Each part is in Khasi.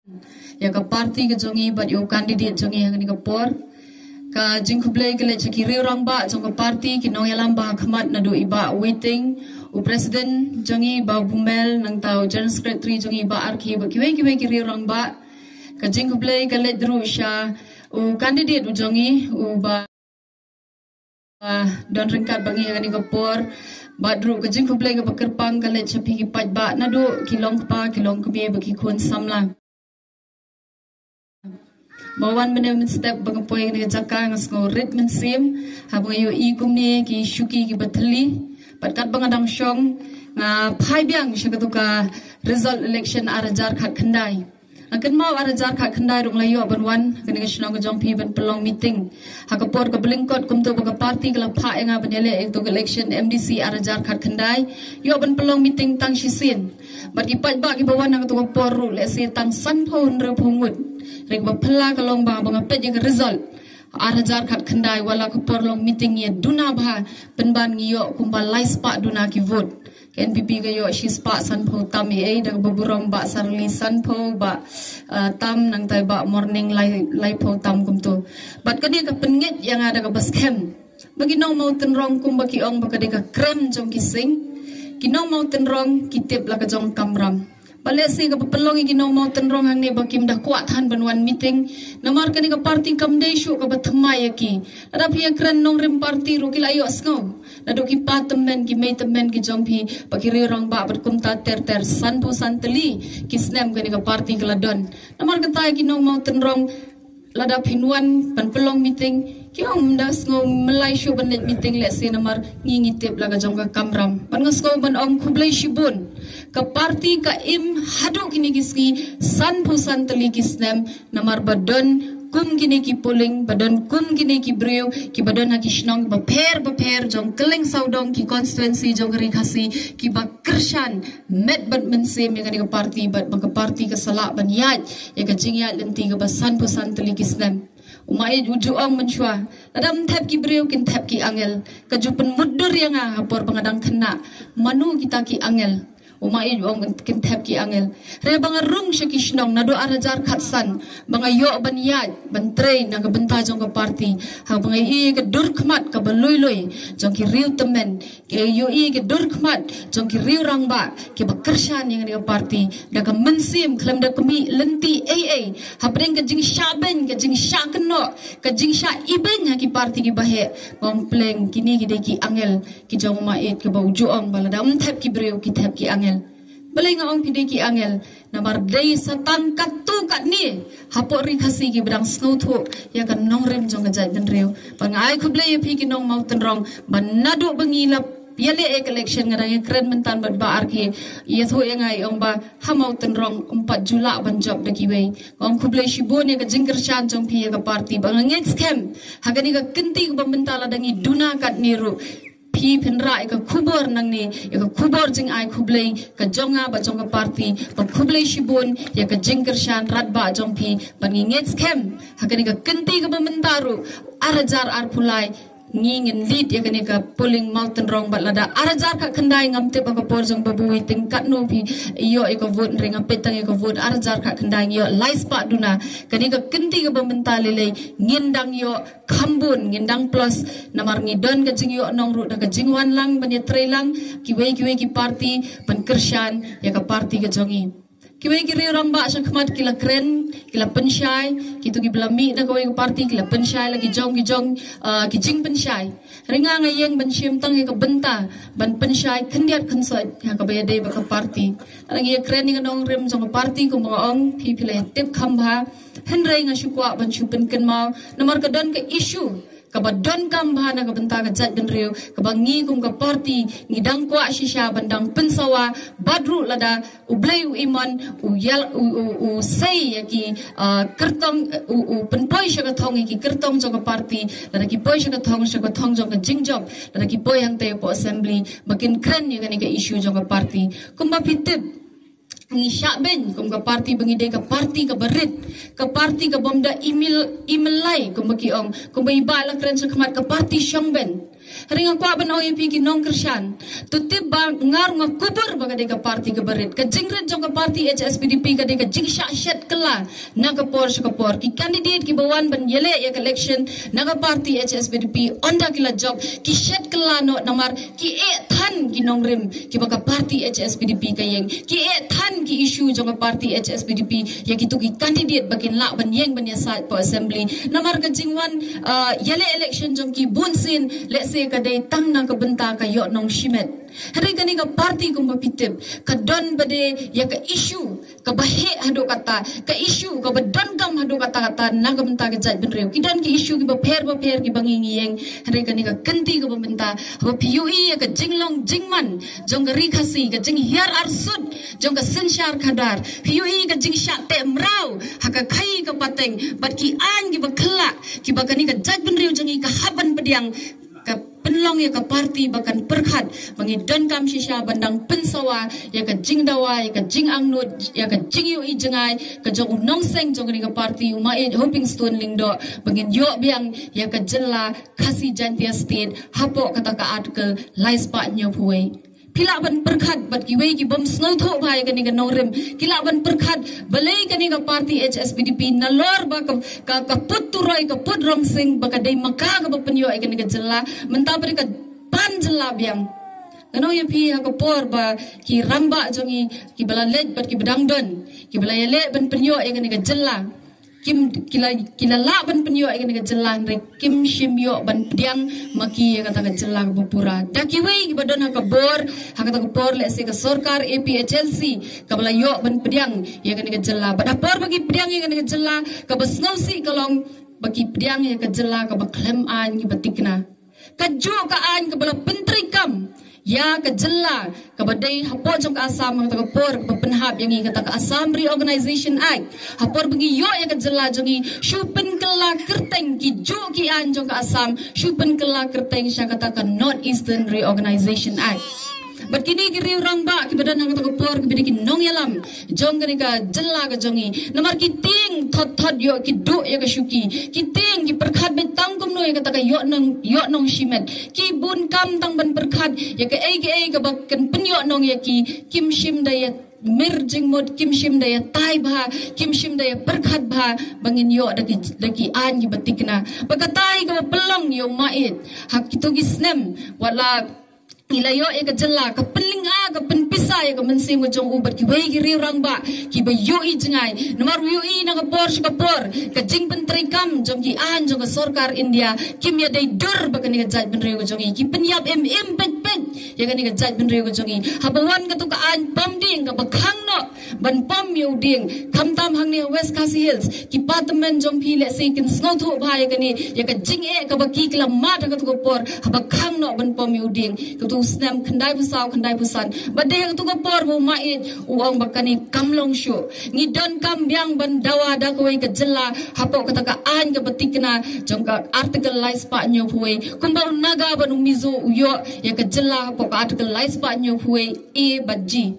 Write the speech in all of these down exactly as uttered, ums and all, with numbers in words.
ïa ka party ka jong i bad ïa u candidate jong i ha kane ka por. Ka jingkhublei ka leit sha ki riew rangbah jong ka party, ki nongïalam ba ha khmat naduh i Bah Waiting, u president jong i Bah Bumel, nangta u general secretary jong i Bah Arki, bad kiwei kiwei ki riew rangbah. Ka jingkhublei ka leit ruh sha u candidate u jong i, u Bah, ah, Don Ryngkat ba ngi ha kane ka por. Bad ruh ka jingkhublei kaba kyrpang ka leit sha phi ki paidbah naduh ki longkpa, ki longkmie bad ki khun samla. Ba wan mynne mynstep ba nga poi ha kane ka jaka nga sngew rit mynsiem haba nga ïohi kumne ki shuki kiba thylli. Bad katba nga dang shong nga phai biang sha katu ka result election ar hajar khatkhyndai. Nga kynmaw ar hajar khatkhyndai ruh nga la ïoh ban wan ha kane ka shnong ka jong phi ban pynlong meeting. Ha ka por kaba lyngkot kumto ba ka party ka la phah ïa nga ban ïaleh ïa katu ka election M D C ar hajar khatkhyndai, ïoh ban pynlong meeting tang shisien. Bad ki paidbah kiba wan ha katu ka por ruh lehse tang sanphew hynriewphew ngut. Hynrei kaba phylla ka long ba haba nga peit ïa ka result ar hajar khatkhyndai, wat la ka por long meeting ïa duna bha, pynban ngi ïoh kumba lai spah duna ki vote. Ka N P P ka ïoh shispah sanphew tam, eh, da kaba burom Bah Sarli sanphew, Bah, eh, tam, nangta Bah Morning lai, laiphew tam kumto. Bad kane ka pynngeit ïa nga da kaba skhem ba ki nong Mawtynrong kumba ki ong ba ka dei ka krem jong ki sing. Ki nong Mawtynrong ki tip la ka jong kamram. Ba lehse kaba pynlong ïa ki nong Mawtynrong hangne ba kim da kwah than ban wan meeting. Namar kane ka party kam dei shuh kaba thymmai ïa ki. Lada phi ïakren nongrim party ruh ki la ïohsngew. Naduh ki pa tymmen, ki mei tymmen ki jong phi, ba ki riew rangbah bad kumta ter ter, sanphew san tylli ki snem kane ka party ka la don. Namar kata ïa ki nong Mawtynrong, lada phin wan ban pynlong meeting, ki ong ym da sngew myllai shuh ban leit meeting lehse namar ngi ngi tip la ka jong ka kamram. Bad nga sngew ban ong khublei shibun. Ka party ka im haduh kine ki sngi sanphew san tylli ki snem, namar ba don kum kine ki polling, ba don kum kine ki briew kiba don ha ki shnong bapher bapher jong kylleng sawdong ki constituency jong ka Ri Khasi, kiba kyrshan met bad mynsiem ïa kane ka party, bad ba ka party ka sa lah ban ïaid ïa ka jingïaid lynti kaba sanphew san tylli ki snem. U Maieit u ju ong mynshuwa, lada ym thep ki briew kin thep ki angel. Ka ju pynmutdur ïa nga ha por ba nga dang khynnah, mano kita ki angel. U Maieit u ong kin thep ki angel. Hynrei ba nga rung sha ki shnong naduh ar hajar khatsan, ba nga ïoh ban ïaid ban trei na ka bynta jong ka party, haba nga ïohi ka dur khmat kaba lui lui jong ki riew tymmen, nga ïohi ka dur khmat jong ki riew rangbah kiba kyrshan ïa kane ka party, da ka mynsiem khlem da khmih lynti ei ei, hapdeng ka jingshah beiñ, ka jingshah kynnoh, ka jingshah ibeiñ ha ki party kiba heh. Nga ong pleng, kine ki dei ki angel ki jong u Maieit, kaba u ju ong ba lada ym thep ki briew ki thep ki angel. Balei nga ong ki dei ki angel? Namar dei sa tang katto katne hapoh Ri Khasi kiba dang sngewthuh ïa ka nongrim jong ka jaitbynriew. Bad nga ai khublei ïa phi ki nong Mawtynrong, ba naduh ba ngi la ïaleh ïa ka election, nga dang ïakren mynta bad Bah Arki, ïathuh ïa nga, i ong ba ha Mawtynrong ym pat ju lah ban jop da kiwei. Nga ong khublei shibun ïa ka jingkyrshan jong phi ïa ka party, ba nga ngeit skhem ha kane ka kynti kaba mynta lada ngi duna katne ruh, phi phin rah ïa ka khubor nangne, ïa ka khubor jingai khublei ka jong nga bad jong ka party, ba khublei shibun ïa ka jingkyrshan radbah jong phi. Bad ngi ngeit skhem ha kane ka kynti kaba mynta ruh, ar hajar arphew lai, ngi ngin lead ïa kane ka polling Mawtynrong. Bad lada ar hajar khatkhyndai ngam tip ha ka por jong Babu Waiting katno phi ïoh ïa ka vote, hynrei nga peit tang ïa ka vote ar hajar khatkhyndai ngi ïoh lai spah duna. Kane ka kynti kaba mynta lei lei ngin dang ïoh khambun, ngin dang plus, namar ngi don ka jingïohnong ruh da ka jingwan lang ban ïatrei lang kiwei kiwei ki party ban kyrshan ïa ka party ka jong ngi. Kiwei ki riew rangbah sha khmat ki la kren, ki la pynshai, kito kiba la mih na kawei ka party ki la pynshai la ki jong ki jong, ah, ki jingpynshai. Hynrei nga nga ïeng ban shim tang ïa ka bynta ban pynshai khyndiat khynsoit ha kaba ïadei bad ka party. Lada ngi ïakren ïa ka nongrim jong ka party kumba nga ong, phi phi la ïatip kham bha. Hynrei nga shu kwah ban shu pynkynmaw namar ka don ka issue kaba donkam bha na ka bynta ka jaitbynriew, kaba ngi kum ka party ngi dang kwah shisha ban dang pynsawa, bad ruh lada U Blei u imon, u ïal, u, u, u sei ïa ki, ah, kyrtong, u, u pynpoi sha ka thong ïa ki kyrtong jong ka party, lada ki poi sha ka thong, sha ka thong jong ka jingjop, lada ki poi hangta hapoh assembly, ba kin kren ïa kane ka issue jong ka party. Kumba phi tip, ngi shah beiñ kum ka party ba ngi dei ka party kaba rit, ka party kabym da imil, imlai kumba ki ong, kumba i Bah la kren sha khmat, ka party shong beiñ. Hynrei nga kwah ban ong ïa phi ki nongkyrshan, to tip ba nga ruh nga kubur ba ka dei ka party kaba rit. Ka jingrit jong ka party H S P D P ka dei ka jingshah shet kylla na ka por sha ka por. Ki candidate kiba wan ban ïaleh ïa ka election na ka party H S P D P, ynda ki la jop, ki shet kylla noh namar ki eh than ki nongrim kiba ka party H S P D P ka ïeng. Ki eh than ki issue jong ka party H S P D P ïa kito ki candidate ba kin lah ban ïeng ban ïasaid hapoh assembly. Namar ka jingwan, uh, ïaleh election jong ki bun sien, lehse ka dei tang na ka bynta ka ïoh nongshimet. Hynrei kane ka party kumba phi tip, ka don ba dei ïa ka issue kaba heh haduh katta, ka issue kaba donkam haduh katta katta na ka bynta ka jaitbynriew. Ki don ki issue kiba pher ba pher kiba ngi ngi ïeng. Hynrei kane ka kynti kaba mynta, haba phi ïohi ïa ka jinglong jingman jong ka Ri Khasi, ka jinghiar arsut jong ka synshar khadar, phi ïohi ka jingshah teh mraw ha ka khaii ka pateng bad ki aiñ kiba khlak kiba kane ka jaitbynriew jong ngi ka hap ban pdiang, ka pynlong ïa ka party ba kan pyrkhat ba ngi donkam shisha ban dang pynsawa ïa ka jingdawa, ïa ka jingangnud, ïa ka jingïohi jngai ka jong u nongseng jong kane ka party, u Maieit Hopingstone Lyngdoh, ba ngin ïoh biang ïa ka jylla Khasi Jaintia State hapoh kata ka Article laispah hynñiewphew wei. Phi lah ban pyrkhat bad kiwei ki bym sngewthuh bha ïa kane ka nongrim, ki lah ban pyrkhat balei kane ka party H S P D P nalor ba ka, ka, ka pud turoi, ka pud rongsing, ba ka dei ma ka kaba pynïoh ïa kane ka jylla, mynta pat ka pan jylla biang. Ngan ong ïa phi, ha ka por ba ki rangbah jong ngi kiba la leit bad kiba dang don, kiba la ïaleh ban pynïoh ïa kane ka jylla, kim, ki la, ki la lah ban pynïoh ïa kane ka jylla, hynrei kim shym ïoh ban pdiang ma ki ïa kata ka jylla kaba pura. Da kiwei kiba don ha ka bor, ha kata ka por lehse ka sorkar A P H L C kaba la ïoh ban pdiang ïa kane ka jylla. Bad ha por ba ki pdiang ïa kane ka jylla, kaba sngewsih ka long ba ki pdiang ïa ka jylla kaba khlem aiñ kiba thikna. Kajuh ka aiñ kaba la pyntreikam ïa ka jylla kaba dei hapoh jong ka Assam, ha kata ka por kaba pynhap ïa ngi kata ka Assam Reorganization Act. Ha por ba ngi ïoh ïa ka jylla jong ngi, shu pynkylla kyrteng, ki juh ki aiñ jong ka Assam shu pynkylla kyrteng sha kata ka North Eastern Reorganization Act. Bad kine ki riew rangbah kiba don ha kata ka por kiba dei ki nongïalam jong kane ka jylla ka jong ngi, namar ki tieng thot thot ïoh ki duh ïa ka shuki, ki tieng ki pyrkhat beit tang kumno ïa kata ka ïoh nong, ïoh nongshimet. Ki bun kam tang ban pyrkhat ïa kaei kaei kaba kan pynïoh nong ïa ki, kim shym da ïa mir jingmut, kim shym da ïa tai bha, kim shym da ïa pyrkhat bha ba ngin ïoh da ki, da ki aiñ kiba thikna. Bad katai kaba pynlong ïa u Maieit ha kito ki snem, wat la ngi la ïoh ïa ka jylla, ka pynlynga, ka pynpisa ïa ka mynsiem ka jong u bad kiwei ki riew rangbah kiba ïohi jngai. Namar u ïohi na ka por sha ka por ka jingpyntreikam jong ki aiñ jong ka sorkar India kim ïadei dur bad kane ka jaitbynriew ka jong ngi, ki pynïap im im peit peit ïa kane ka jaitbynriew ka jong ngi. Haba wan kato ka aiñ pom dieng kaba khang noh ban pom ïa u dieng, khamtam hangne ha West Khasi Hills, ki pathman jong phi lehse kin sngewthuh bha ïa kane, ïa ka jingeh kaba ki, ki la mad ha kato ka por haba khang noh ban pom ïa u dieng, kato u snem khyndaiphew saw khyndaiphew san. Bad dei ha kato ka por ba u Maieit u ong ba kane kam long shuh. Ngi donkam biang ban dawa da kawei ka jylla hapoh kata ka aiñ kaba thikna jong ka Article laispah hynñiewphew wei, kumba u Naga bad u Mizo u ïoh ïa ka jylla hapoh ka Article laispah hynñiewphew wei A bad G.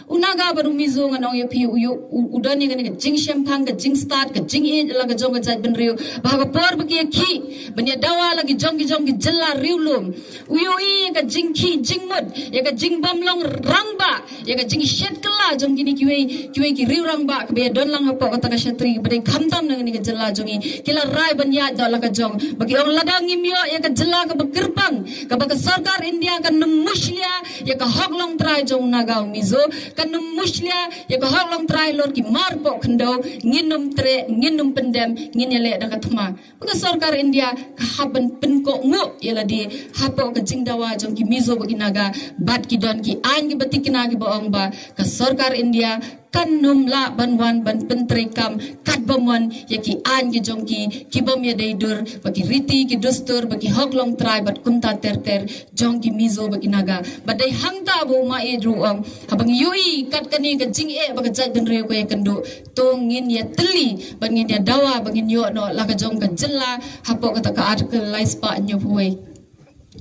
U Naga bad u Mizo, ngan ong ïa phi, u ïoh, u, u don ïa kane ka jingshemphang, ka jingstad, ka jingïeit la ka jong ka jaitbynriew, ba ha ka por ba ki ïakhih ban ïadawa la ki jong ki jong ki jylla riewlum, u ïohi ïa ka jingkhih jingmut, ïa ka jingbym long rangbah, ïa ka jingshet kylla jong kine kiwei kiwei ki riew rangbah kiba ïadon lang hapoh kata ka shatri ba dei khamtam na kane ka jylla jong ngi. Ki la rai ban ïaid noh la ka jong, ba ki ong, lada ngim ïoh ïa ka jylla kaba kyrpang, kaba ka sorkar India kan nym mushlia ïa ka hok longtrai jong u Naga u Mizo, kan nym mushlia ïa ka hok longtrai halor ki mar poh khyndew, ngin nym treh, ngin nym pyndem, ngin ïaleh da ka thma. Ba ka sorkar India ka hap ban pynkohnguh ïa lade hapoh ka jingdawa jong ki Mizo bad ki Naga. Bad ki don ki aiñ kiba thikna kiba ong ba ka sorkar India kan nym lah ban wan ban pyntreikam katba mon ïa ki aiñ ki jong ki, kibym ïadei dur bad ki riti ki dustur bad ki hok longtrai bad kumta ter ter jong ki Mizo bad ki Naga. Bad dei hangta ba u Maieit ruh u ong, haba ngi ïohi kat kane ka jingeh ba ka jaitbynriew ka ïakynduh, to ngin ïatylli bad ngin ïadawa ba ngin ïoh noh la ka jong ka jylla hapoh kata ka Article laispah hynñiewphew wei.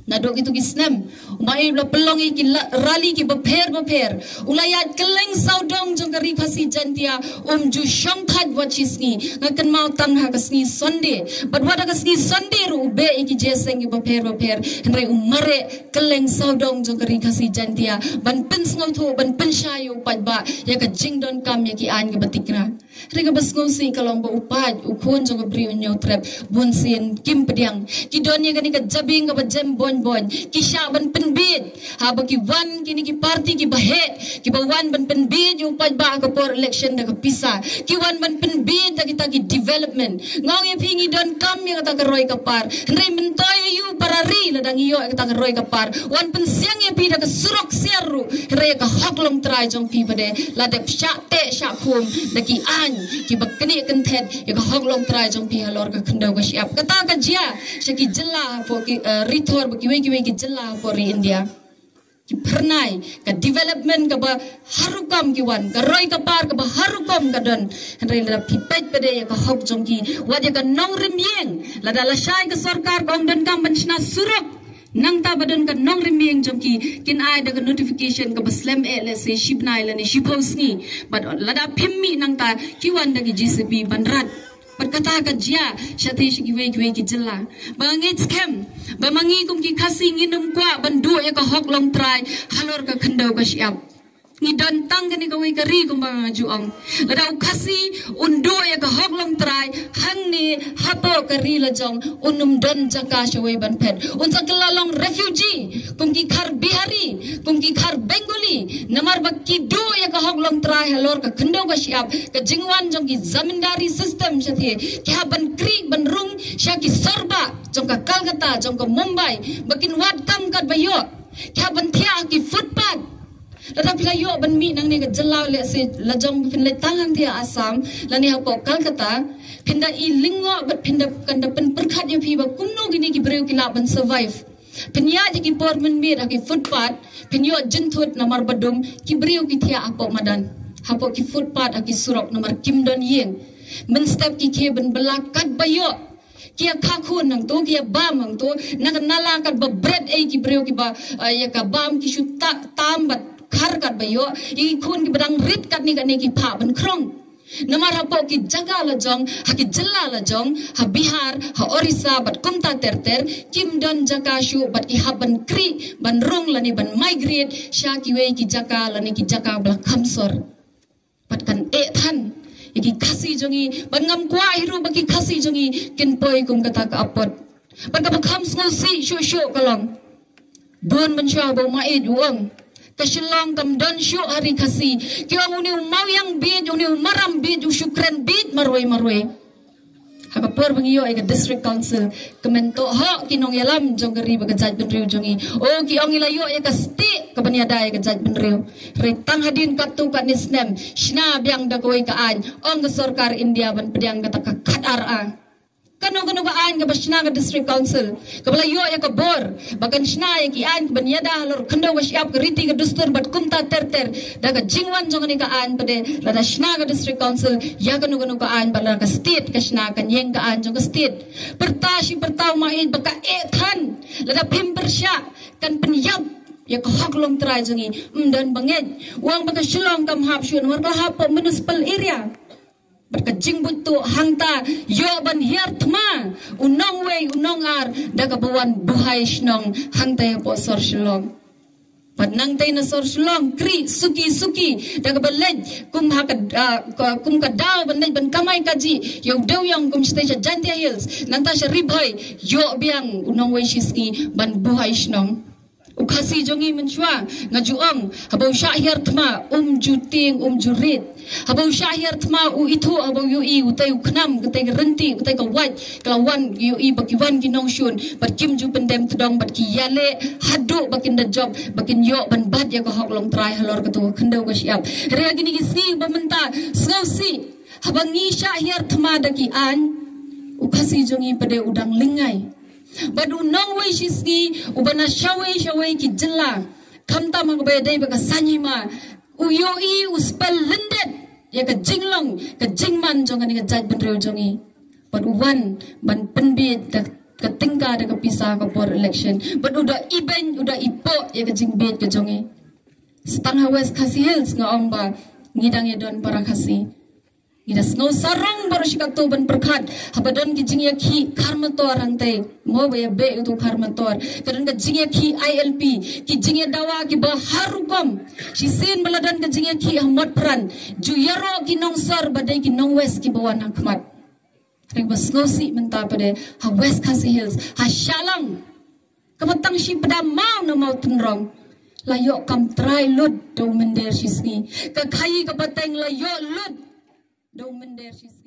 Naduh kito ki snem, u Maieit u la pynlong ïa ki la-, rally kiba pher bapher. U la ïaid kylleng sawdong jong ka Ri Khasi Jaintia, um ju shongthait wat shi sngi. Nga kynmaw tang ha ka sngi Sunday. Bad wat ha ka sngi Sunday ruh u beh ïa ki jingïaseng kiba pher bapher. Hynrei u mareh kylleng sawdong jong ka Ri Khasi Jaintia ban pynsngewthuh, ban pynshai ïa u paidbah ïa ka jingdonkam ïa ki aiñ kiba thikna. Hynrei kaba sngewsih ka long ba u paid, u khun jong ka Bri u Hynñiewtrep, bunsien kim pdiang. Ki don ïa kane ka jabieng kaba jem boin boin. Ki shah ban pynbiej. Haba ki wan kine ki party kiba heh, kiba wan ban pynbiej ïa u paidbah ha ka por election da ka pisa. Ki wan ban pynbiej da kita ki development. Nga ong ïa phi, ngi donkam ïa kata ka roi ka par. Hynrei myntoi ïa u para ri lada ngi ïoh ïa kata ka roi ka par. Wan pynsiang ïa phi da ka surok siar ruh. Hynrei ïa ka hok longtrai jong phi pat de la dep shah teh shah khum da ki aiñ kiba knieh kynthet ïa ka hok longtrai jong phi halor ka khyndew ka shyiap. Kata ka jia sha ki jylla hapoh ki, eh, Ri Thor bad kiwei kiwei ki jylla hapoh ri India. Ki phyrnai ka development kaba har rukom ki wan, ka roi ka par kaba har rukom ka don. Hynrei lada phi peit pat de ïa ka hok jong ki, wat ïa ka nongrim ïing, lada lashai ka sorkar ka ong donkam ban shna surok, nangta ba don ka nongrim ïing jong ki, kin ai da ka notification kaba slem eh, let's say shi bnai lane shiphew sngi. Bad lada phim mih nangta, ki wan da ki J C B ban rat. Bad kata ka jia shathie sha kiwei kiwei ki jylla. Ba nga ngeit skhem ba ma ngi kum ki Khasi ngin ym kwah ban duh ïa ka hok longtrai halor ka khyndew ka shyiap. Ngi don tang kane kawei ka ri kumba nga ju ong. Lada u Khasi un duh ïa ka hok longtrai hangne hapoh ka ri lajong, un ym don jaka shawei ban phet. Un sa kylla long refugee kum ki khar Bihari, kum ki khar Bengali, namar ba ki duh ïa ka hok longtrai halor ka khyndew ka shyiap. Ka jingwan jong ki zamindari system shathie, ki hap ban khrih ban rung sha ki sorbah jong ka Calcutta, jong ka Mumbai, ba kin wad kam katba ïoh. Ki hap ban thiah ha ki footpath. Lada phi la ïoh ban mih nangne ka jylla, let's say lajong, phin leit tang hangthie ha Assam lane hapoh Calcutta, phin da i lyngngoh bad phin da, kan da pynpyrkhat ïa phi ba kumno kine ki briew ki lah ban survive. Phin ïaid ha ki por mynmiet ha ki footpath, phin ïoh jynthut namar ba dum, ki briew ki thiah hapoh madan, hapoh ki footpath, ha ki surok namar kim don ïing. Mynstep ki khie ban bylla katba ïoh. Ki ïa kha khun hangto, ki ïa bam hangto, na ka nala katba bret ei ki briew kiba, eh, ïa ka bam ki shu ta-, tam bad khar katba ïoh, ïa ki khun kiba dang rit katne katne ki phah ban khrong. Namar hapoh ki jaka lajong, ha ki jylla lajong, ha Bihar, ha Orissa bad kumta ter ter, kim don jaka shuh bad ki hap ban khrih ban rung lane ban migrate sha kiwei ki jaka lane ki jaka ba la kham sor. Bad kan eh than ïa ki Khasi jong ngi, bad ngam kwah hi ruh ba ki Khasi jong ngi kin poi kum kata ka apot. Bad kaba kham sngewsih shuh shuh ka long, bun mynshuwa ba u Maieit u ong, ka Shillong kam don shuh ha Ri Khasi. Ki ong une u Mawiang Beach, une u Maram Beach, u shu kren beach marwei marwei. Ha ka por ba ngi ïoh ïa ka District Council, kmen tohok ki nongïalam jong ka ri bad ka jaitbynriew jong ngi. O, ki ong ngi la ïoh ïa ka state kaban ïada ïa ka jaitbynriew. Hynrei tang hadien katto katne snem, shna biang da kawei ka aiñ, ong ka sorkar India ban pdiang kata ka khatar a. Kano kano ka aiñ kaba shna ka District Council, kaba la ïoh ïa ka bor ba kan shna ïa ki aiñ kaban ïada halor khyndew ka shyiap, ka riti ka dustur bad kumta ter ter, da ka jingwan jong kane ka aiñ pat de, lada shna ka District Council ïa kano kano ka aiñ, bad lada ka state ka shna, kan ïeng ka aiñ jong ka state. Pyrta shi pyrta u Maieit ba ka eh than, lada phim pyrshah kan pynïap ïa ka hok longtrai jong ngi. Ym don ba ngeit. U ong ba ka Shillong kam hap shuh namar ka la hap hapoh municipal area. Bad ka jingbuit tuh hangta, ïoh ban hiar thma u nongwei u nongar da kaba wan buhai shnong hangta hapoh sor Shillong. Bad nangta na sor Shillong, khrih suki suki da kaba leit kum ha ka, ah, ka, kum ka daw ban leit ban kamai kajih ïa u dewïong kum shatei sha Jaintia Hills, nangta sha Ri Bhoi, ïoh biang u nongwei shisngi ban buhai shnong. U Khasi jong ngi mynshuwa, nga ju ong, haba u shah hiar thma, um ju tieng, um ju rit. Haba u shah hiar thma u ithuh, haba u ïohi utei u khnam, katei ka rynti, katei ka wait, ka la wan, ïohi ba ki wan ki nongshun, bad kim ju pyndem tdong, bad ki ïaleh haduh ba kin da jop, ba kin ïoh ban bat ïa ka hok longtrai halor kato ka khyndew ka shyiap. Hynrei ha kine ki sngi ba mynta, sngewsih, haba ngi shah hiar thma da ki aiñ, u Khasi jong ngi pat de u dang lyngngai. Bad u nongwei shisngi uba na shawei shawei ki jylla, khamtam ha kaba ïadei bad ka saiñ hima, u ïohi, u spell lyndet ïa ka jinglong ka jingman jong kane ka jaitbynriew jong ngi. Bad u wan ban pynbiej da ka tyngka da ka pisa ka por election. Bad u da ibeiñ, u da ipoh ïa ka jingbieit ka jong ngi. Sa tang ha West Khasi Hills nga ong ba ngi dang ïa don para Khasi. Ngi da sngew sarong baroh shi katto ban pyrkhat haba don ki jingïakhih khar motor hangtei. Mo ba ïa beh uto khar motor. Ka don ka jingïakhih I L P, ki jingïadawa kiba har rukom. Shisien ba la don ka jingïakhih ha Motphran, ju ïaroh ki nongsor ba dei ki nong West kiba wan ha khmat. Hynrei ba sngewsih mynta pat de ha West Khasi Hills, ha Shillong, kaba tang shi pdam maw na Mawtynrong, la ïoh kam trai lut da u mynder shisngi. Ka khaïi ka pateng la ïoh lut da u mynder shisngi.